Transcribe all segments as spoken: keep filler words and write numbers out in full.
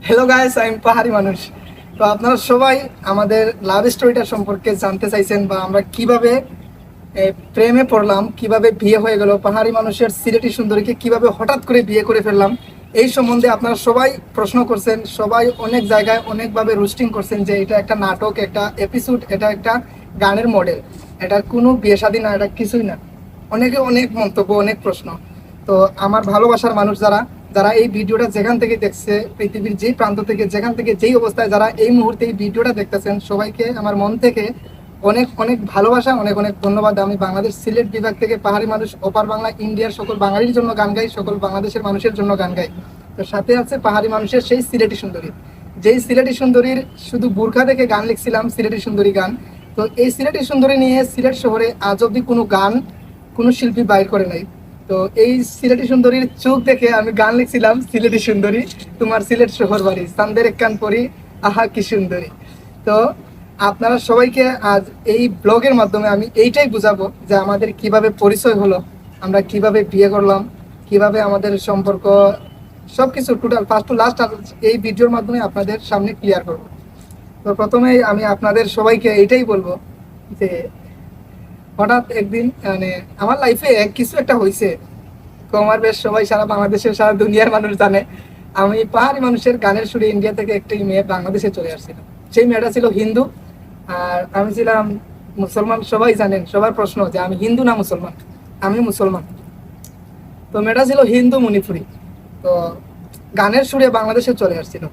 Hello guys, আমি পাহাড়ি মানুষ। তো আপনারা সবাই আমাদের লাভ স্টোরিটা সম্পর্কে জানতে চাইছেন, বা আমরা কিভাবে এ, প্রেমে পড়লাম, কিভাবে বিয়ে হয়ে গেল, পাহাড়ি মানুষের সিলেটি সুন্দরীকে কিভাবে হঠাৎ করে বিয়ে করে ফেললাম, এই সম্বন্ধে আপনারা সবাই প্রশ্ন করছেন। সবাই অনেক জায়গায় অনেকভাবে রোস্টিং করছেন যে এটা একটা নাটক, একটা এপিসোড, এটা একটা গানের মডেল, এটা কোনো বিয়ে শাদী না, এটা কিছুই না। অনেকে অনেক মন্তব্য, অনেক প্রশ্ন। তো আমার ভালোবাসার মানুষ যারা, যারা এই ভিডিওটা যেখান থেকে দেখছে, পৃথিবীর যেই প্রান্ত থেকে, যেখান থেকে, যেই অবস্থায় যারা এই মুহূর্তে এই ভিডিওটা দেখতেছেন, সবাইকে আমার মন থেকে অনেক অনেক ভালোবাসা, অনেক অনেক ধন্যবাদ। আমি বাংলাদেশ সিলেট বিভাগ থেকে পাহাড়ি মানুষ, ওপার বাংলা, ইন্ডিয়ার সকল বাঙালির জন্য গান গাই, সকল বাংলাদেশের মানুষের জন্য গান গাই। তো সাথে আছে পাহাড়ি মানুষের সেই সিলেটি সুন্দরী, যেই সিলেটি সুন্দরীর শুধু বোরকা দেখে গান লিখছিলাম, সিলেটি সুন্দরী গান। তো এই সিলেটি সুন্দরী নিয়ে সিলেট শহরে আজ অব্দি কোনো গান, কোনো শিল্পী বাইর করে নাই। তো এই সিলেটি সুন্দরীর চোখ দেখে আমি গান লিখছিলাম, সিলেটি সুন্দরী, তোমার সিলেট শহর বাড়ি, চান্দের একখান পরি, আহা কি সুন্দরী। তো আপনারা সবাইকে আজ এই ব্লগের মাধ্যমে আমি এইটাই বুঝাবো যে আমাদের কিভাবে পরিচয় হলো, আমরা কিভাবে বিয়ে করলাম, কিভাবে আমাদের সম্পর্ক, সবকিছু টোটাল ফার্স্ট টু লাস্ট এই ভিডিওর মাধ্যমে আপনাদের সামনে ক্লিয়ার করব। তো প্রথমেই আমি আপনাদের সবাইকে এইটাই বলবো যে হঠাৎ একদিন, মানে, আমার লাইফে কিছু একটা হয়েছে, কম আর বেশ সবাই, সারা বাংলাদেশের, সারা দুনিয়ার মানুষ জানে। আমি পাহাড়ি মানুষের গানের সুরে ইন্ডিয়া থেকে একটি মেয়ে বাংলাদেশে চলে আসছিল। সেই মেয়েটা ছিল হিন্দু, আর আমি ছিলাম মুসলমান। সবাই জানেন, সবার প্রশ্ন যে আমি হিন্দু না মুসলমান। আমি মুসলমান। তো মেয়েটা ছিল হিন্দু মণিপুরি। তো গানের সুরে বাংলাদেশে চলে আসছিল।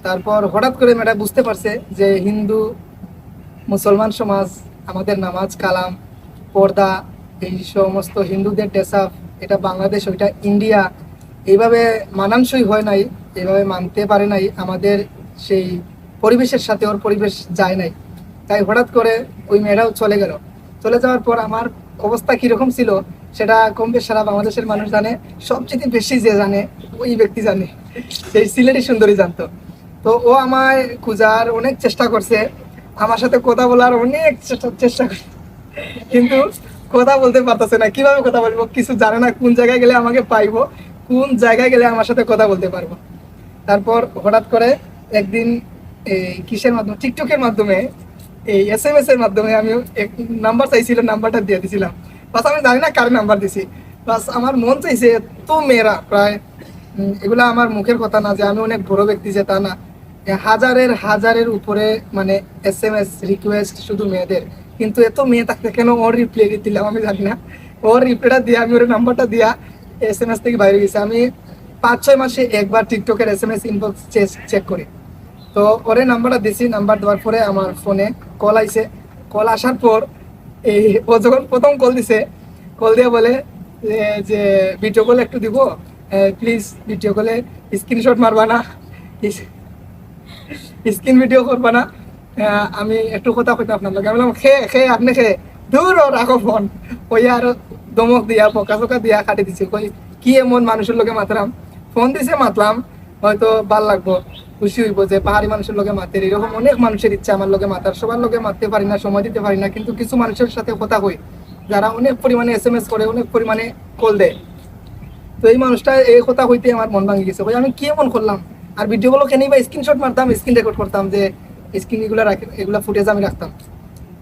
তারপর হঠাৎ করে মেয়েটা বুঝতে পারছে যে হিন্দু, মুসলমান সমাজ, আমাদের নামাজ কালাম, পর্দা, এই সমস্ত হিন্দুদের ড্রেস আপ, এটা বাংলাদেশ, ওইটা ইন্ডিয়া, এইভাবে মানানসই হয় নাই, এইভাবে মানতে পারে নাই, আমাদের সেই পরিবেশের সাথে ওর পরিবেশ যায় নাই। তাই হঠাৎ করে ওই মেয়েটাও চলে গেল। চলে যাওয়ার পর আমার অবস্থা কীরকম ছিল, সেটা কম বেশ সারা বাংলাদেশের মানুষ জানে। সবচেয়ে বেশি যে জানে, ওই ব্যক্তি জানে, সেই সিলেটি সুন্দরী জানতো। তো ও আমায় খোঁজার অনেক চেষ্টা করছে, আমার সাথে কথা বলার অনেক চেষ্টা চেষ্টা করছে, কিন্তু কথা বলতে পারতেছে না। কিভাবে কথা বলবো, কিছু জানে না, কোন জায়গায় গেলে আমাকে পাইবো, কোন জায়গায় গেলে আমার সাথে কথা বলতে পারবো। তারপর হঠাৎ করে একদিন এই কিসের মাধ্যমে, টিকটকের মাধ্যমে, এই এস এম এস এর মাধ্যমে আমি এক নাম্বার চাইছিল, নাম্বারটা দিয়ে দিছিলাম। বাস আমি জানি না কার নাম্বার দিছি, বাস আমার মন চাইছে এত মেয়েরা প্রায়, উম, এগুলা আমার মুখের কথা না যে আমি অনেক বড় ব্যক্তি, যে তা না। এ, হাজারের হাজারের উপরে, মানে, এস এম এস রিকোয়েস্ট শুধু মেয়েদের, কিন্তু এত মেয়ে থাকতে কেন ওর রিপ্লাই দিলাম আমি জানি না। ওর রিপ্লাইটা দিয়ে আমি ওর নাম্বারটা দিয়া এস এম এস থেকে বাইরে গেছি। আমি পাঁচ ছয় মাসে একবার টিকটকের S M S inbox check করি। তো ওরে নাম্বারটা দিছি, নাম্বার দেওয়ার পরে আমার ফোনে কল আইছে। কল আসার পর এই ও যখন প্রথম কল দিছে, কল দিয়ে বলে যে, যে ভিডিও কল একটু দিব, প্লিজ ভিডিও কলে স্ক্রিনশট মারবা না, স্ক্রিন ভিডিও করবা না, আহ, আমি একটু কথা কইতাম আপনার লগে। আমি বললাম, "খে খে আপনি খে, দূর ও রাখো ফোন।" ওই আর ধমক দিয়া, বকা চকা দিয়া কাটি দিছি। কই কি এমন মানুষের লগে মাতরাম, ফোন দিছে মাতলাম, হয়তো ভালা লাগবো, খুশি হইবো যে পাহাড়ি মানুষের লগে মাতের। এরকম অনেক মানুষের ইচ্ছা আমার লগে মাতার, সবার লগে মাততে পারি না, সময় দিতে পারি না, কিন্তু কিছু মানুষের সাথে কথা কই, যারা অনেক পরিমাণে এস এম এস করে, অনেক পরিমাণে কল দেয়। তো এই মানুষটা এই কথা কইতে আমার মন ভাঙি গেছে। কই আমি কি এমন করলাম? আর ভিডিও গুলো কেনই বা স্ক্রিনশট মারতাম, স্ক্রিন রেকর্ড করতাম, যে স্ক্রিন এগুলা রাখে, এগুলা ফুটেজ আমি রাখতাম।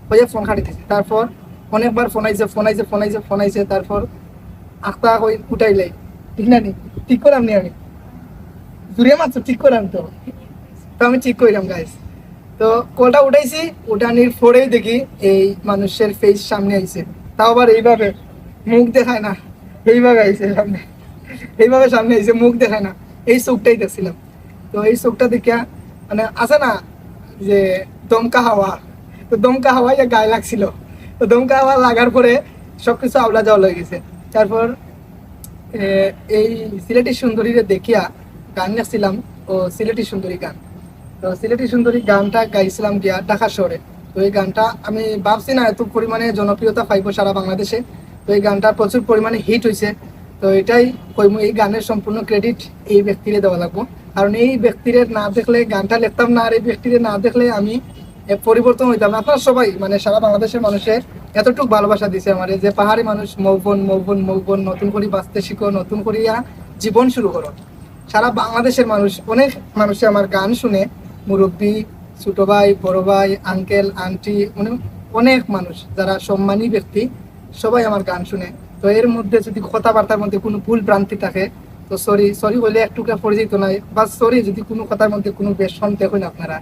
কইয়া ফোন কাটি দিছে। তারপর অনেকবার ফোন আইছে, ফোন আইছে, ফোন আইছে, ফোন আইছে। তারপর আখতা কই উঠাইলাই, ঠিক না নি? ঠিক করাম নি আমি, জুড়ে মাত্র ঠিক করাম তো। তো আমি ঠিক কইলাম গাইস। তো কলটা উঠাইছি, উঠানির পরেই দেখি এই মানুষের ফেস সামনে আইছে, তাও আবার এইভাবে, মুখ দেখায় না, এইভাবে আইছে সামনে, এইভাবে সামনে আইছে, মুখ দেখায় না, এই চোখটাই দেখছিলাম। তো এই চোখটা দেখিয়া, মানে, আছে না যে দমকা হাওয়া, তো দমকা হাওয়া ইয়া গায়ে লাগছিল। তো দমকা হাওয়া লাগার পরে সবকিছু আওলা যাওয়া হয়ে গেছে। তারপর এ, এই সিলেটি সুন্দরীরে দেখিয়া গান লেখছিলাম, ও সিলেটি সুন্দরী গান। তো সিলেটি সুন্দরী গানটা গাইছিলাম গিয়া ঢাকা শহরে। তো এই গানটা আমি ভাবছি না এত পরিমাণে জনপ্রিয়তা পাইবো সারা বাংলাদেশে। তো এই গানটা প্রচুর পরিমাণে হিট হইছে। তো এটাই কইমু, এই গানের সম্পূর্ণ ক্রেডিট এই ব্যক্তিরে দেওয়া লাগবো, কারণ এই ব্যক্তিরে না দেখলে গানটা লিখতাম না, আর এই ব্যক্তিরে না দেখলে আমি এ, পরিবর্তন হইতাম না। আপনারা সবাই, মানে, সারা বাংলাদেশের মানুষে এতটুকু ভালোবাসা দিছে আমারে যে পাহাড়ি মানুষ, মৌ বোন, মৌ বোন, মৌ বোন, নতুন করে বাঁচতে শিখো, নতুন করিয়া জীবন শুরু করো। সারা বাংলাদেশের মানুষ, অনেক মানুষে আমার গান শুনে, মুরব্বী, ছোট ভাই, বড় ভাই, আঙ্কেল, আন্টি, মানে অনেক মানুষ যারা সম্মানী ব্যক্তি, সবাই আমার গান শুনে। তো এর মধ্যে যদি কথাবার্তার মধ্যে কোনো ভুল ভ্রান্তি থাকে, তো সরি। সরি বলে একটুকরা পরিচিত নাই, বা সরি যদি কোনো কথার মধ্যে কোনো বেশ শুনতে হয় না আপনারা।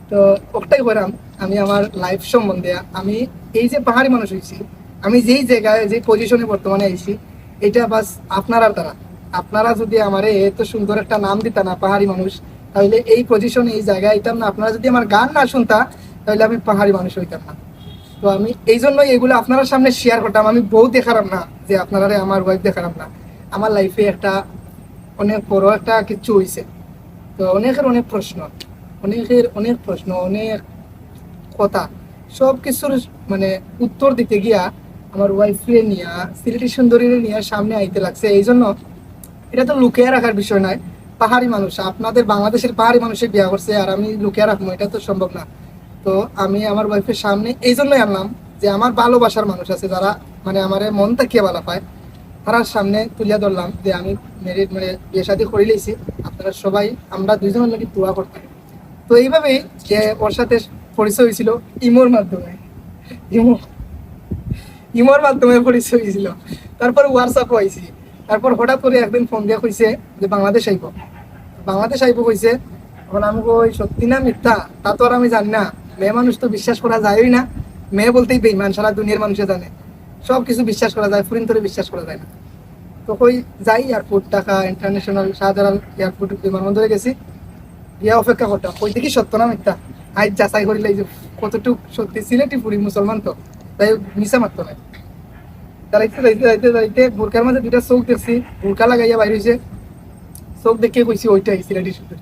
তো ওটাই করাম। আমি আমার লাইফ সম্বন্ধে, আমি এই যে পাহাড়ি মানুষ হয়েছি, আমি যেই জায়গায়, যে পজিশনে বর্তমানে আইছি, এটা বাস আপনারার দ্বারা। আপনারা যদি আমারে এত সুন্দর একটা নাম দিতা না পাহাড়ি মানুষ, তাহলে এই পজিশনে, এই জায়গায় আইতাম না। আপনারা যদি আমার গান না শুনতা, তাহলে আমি পাহাড়ি মানুষ হইতাম না। তো আমি এই জন্যই এগুলো আপনার সামনে শেয়ার করতাম। আমি বউ দেখারাম না যে আপনারারে আমার ওয়াইফ দেখারাম না। আমার লাইফে একটা অনেক বড় একটা কিছু হইছে। তো অনেকের অনেক প্রশ্ন, অনেকের অনেক প্রশ্ন, অনেক কথা, সব কিছুর মানে উত্তর দিতে গিয়া আমার ওয়াইফরে নিয়া, সিলেটি সুন্দরীরে নিয়া সামনে আইতে লাগছে। এই জন্য এটা তো লুকিয়ে রাখার বিষয় নয়। পাহাড়ি মানুষ, আপনাদের বাংলাদেশের পাহাড়ি মানুষে বিয়া করছে, আর আমি লুকিয়ে রাখবো, এটা তো সম্ভব না। তো আমি আমার ওয়াইফের সামনে এই জন্যই আনলাম যে আমার ভালোবাসার মানুষ আছে, যারা মানে আমারে মন থাকিয়া ভালা পায়, তারার সামনে তুলিয়া ধরলাম যে আমি ম্যারিড, মানে বিয়ে শাদী করি লইছি। আপনারা সবাই, আমরা দুইজনের লাগি দোয়া করতাম। তো এইভাবেই যে ওর সাথে পরিচয় হয়েছিল ইমোর মাধ্যমে। ইমো, ইমোর মাধ্যমে পরিচয় হয়েছিল। তারপর WhatsApp হয়েছি। তারপর হঠাৎ করে একদিন ফোন দিয়ে কইছে যে বাংলাদেশ আইব, বাংলাদেশ আইব কইছে। এখন আমি কই, "সত্যি না মিথ্যা, তা তো আর আমি জানি না। মেয়ে মানুষ তো বিশ্বাস করা যায়ই না। মেয়ে বলতেই বেইমান, সারা দুনিয়ার মানুষে জানে। সব কিছু বিশ্বাস করা যায়, ফুরিন্তরে বিশ্বাস করা যায় না।" তো কই যাই, এয়ারপোর্ট, ঢাকা ইন্টারন্যাশনাল শাহজালাল এয়ারপোর্ট, বিমানবন্দরে গেছি। গিয়া অপেক্ষা করতাম, কই দেখি সত্য না মিথ্যা। আজ যাচাই করিলাই যে কতটুক সত্যি। সিলেটি ফুরি, মুসলমান তো, তাই মিছা মারতো না। দাঁড়াইতে, দাঁড়াইতে, দাঁড়াইতে, দাঁড়াইতে বোরকার মাঝে দুইটা চোখ দেখছি, বোরকা লাগাইয়া বাইর হইছে। চোখ দেখিয়া কইছি, "ওইটাই সিলেটি সুন্দরী।"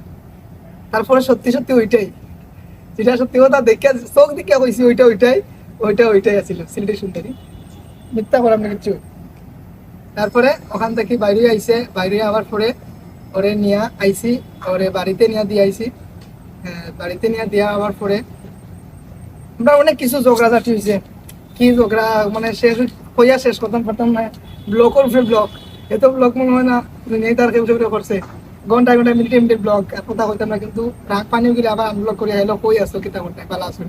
তারপরে সত্যি সত্যি ওইটাই, যেটা সত্যি কথা দেখিয়া, চোখ দেখিয়া কইছি, "ওইটা, ওইটাই, ওইটা, ওইটাই আছিল সিলেটি সুন্দরী।" মিথ্যা করাম না কিচ্ছু। তারপরে ওখান থেকে বাইরে আইছে, বাইরে আবার পরে ওরে নিয়া আইছি, ওরে বাড়িতে নিয়া দিয়ে আইছি। হ্যাঁ, বাড়িতে নিয়া দিয়া আবার পরে আমরা অনেক কিছু ঝগড়াঝাটি হইছে। কি ঝগড়া, মানে, শেষ হই-, কইয়া শেষ করতাম পারতাম না। ব্লকর উপরে ব্লক, এত ব্লক মনে হয় না দুনিয়ায় তার কেউ কেউ করছে। ঘন্টায় ঘন্টায়, মিনিটে মিনিটে ব্লক, আর কথা কইতাম না, কিন্তু রাগ পানি গেলে আবার আনব্লক করিয়া এলো, "কই আছো, কিতা করতে, ভালো আছো?"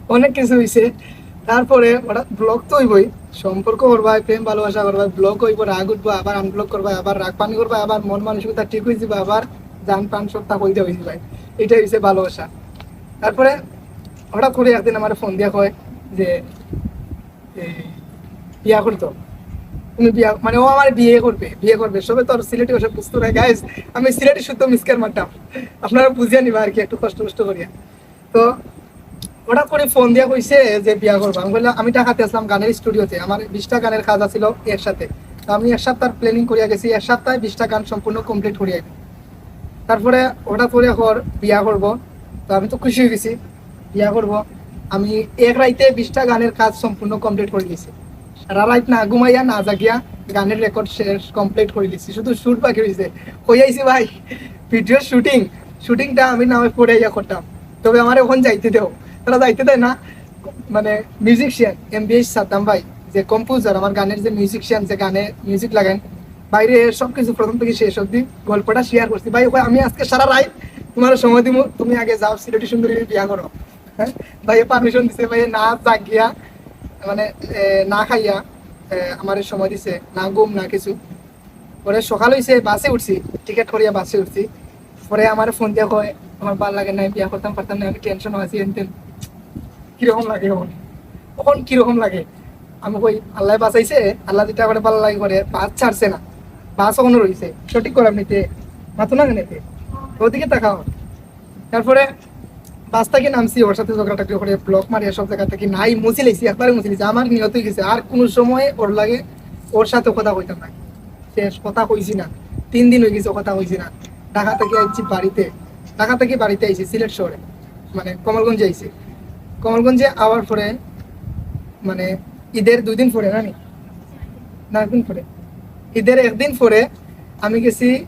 অনেক কিছু হইছে। তারপরে ওরা ব্লক তো হইবই, সম্পর্ক করবায়, প্রেম ভালোবাসা করবায়, ব্লক হইব, রাগ উঠবো, আবার আনব্লক করবায়, আবার রাগ পানি করবায়, আবার মন মানসিকতা ঠিক হয়ে যাবে, আবার জান প্রাণ সত্তা হয়ে যাবে ভাই। এটাই হইছে ভালোবাসা। তারপরে হঠাৎ করে একদিন আমার ফোন দিয়া কয় যে, "এই, বিয়া করতো, তুমি বিয়া, মানে, ও আমার বিয়ে করবে, বিয়ে করবে।" সবে তো আর সিলেটি ভাষা বুঝতো না, গাইস। আমি সিলেটি শুদ্ধ মিসকার মারতাম, আপনারা বুঝিয়া নিবা আর কি, একটু কষ্ট কষ্ট করিয়া। তো হঠাৎ করে ফোন দিয়া কইছে যে বিয়া করবো। আমি কইলাম, আমি ঢাকাতে আসলাম গানের স্টুডিওতে, আমার বিশটা গানের কাজ আছিল একসাথে। তো আমি এক সপ্তাহ প্ল্যানিং করিয়া গেছি, এক সপ্তাহে বিশটা গান সম্পূর্ণ কমপ্লিট করিয়া আইবো। তারপরে হঠাৎ করে কর বিয়া করবো। তো আমি তো খুশি হয়ে গেছি, বিয়া করবো। আমি এক রাইতে বিশটা গানের কাজ সম্পূর্ণ কমপ্লিট করে দিয়েছি। সারা রাইত না ঘুমাইয়া না জাগিয়া গানের রেকর্ড শেষ কমপ্লিট করে দিয়েছি, শুধু শুট বাকি রয়েছে। কই আইছি ভাই, ভিডিও শুটিং, শুটিংটা আমি নামে পড়ে ইয়া করতাম, তবে আমার এখন যাইতে দেও, তারা যাইতে দেয় না। মানে মিউজিশিয়ান এমবিএইচ সাদ্দাম ভাই, যে কম্পোজার, আমার গানের যে মিউজিশিয়ান, যে গানে মিউজিক লাগান, বাইরে সবকিছু প্রথম থেকে শেষ অবধি গল্পটা শেয়ার করছি। ভাই, ওকে আমি আজকে সারা রাইত তোমার সময় দিব, তুমি আগে যাও সিলেটি সুন্দরী বিয়া করো। হ্যাঁ, ভাই পারমিশন দিছে, ভাই না জাগিয়া, মানে এ, না খাইয়া, এ, আমার সময় দিছে, না ঘুম না কিছু। পরে সকাল হইছে, বাসে উঠছি, টিকিট করিয়া বাসে উঠছি। পরে আমার ফোন দিয়া কয়, "আমার ভালো লাগে না, বিয়া করতাম পারতাম না, আমি টেনশন আছি, এনতেন।" কিরকম লাগে এখন? এখন কিরকম লাগে? আমি কই, "আল্লাহ বাঁচাইছে, আল্লাহ যেটা করে ভালো লাগে করে।" বাস ছাড়ছে না, বাস ওখানে রইছে, সঠিক করে নিতে মাতো না কেনেতে, ওদিকে তাকাও। তারপরে বাস থেকে নামছি, ওর সাথে ঝগড়াটাগড়ি করে ব্লক মারিয়া সব জায়গা থেকে নাই, মুছি লাইছি, একবারে মুছি লাইছি। আমার নিয়ত হয়ে গেছে, আর কোনো সময় ওর লাগে, ওর সাথে কথা কইতাম না। শেষ, কথা কইছি না, তিন দিন হয়ে গেছে কথা কইছি না। ঢাকা থেকে আইছি বাড়িতে, ঢাকা থেকে বাড়িতে আইছি সিলেট শহরে, মানে কমলগঞ্জে আইছি। কমলগঞ্জে আওয়ার পরে, মানে ঈদের দুই দিন পরে, না নি? না, একদিন পরে, ঈদের একদিন পরে আমি গেছি,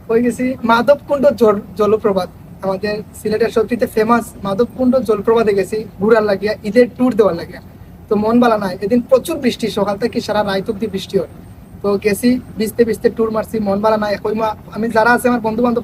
ওই গেছি মাধবকুণ্ড জল-, জলপ্রপাত, আমাদের সিলেটের সবচেয়ে ফেমাস মাধবকুণ্ড জলপ্রপাতে গেছি ঘুরার লাগিয়া, ঈদের ট্যুর দেওয়ার লাগিয়া। তো মন ভালা নাই, এদিন প্রচুর বৃষ্টি, সকাল থেকে সারা রাত অব্দি বৃষ্টি হয়। তো গেছি, ভিজতে ভিজতে ট্যুর মারছি, মন ভালা নাই। কইমা আমি যারা আছে আমার বন্ধু বান্ধব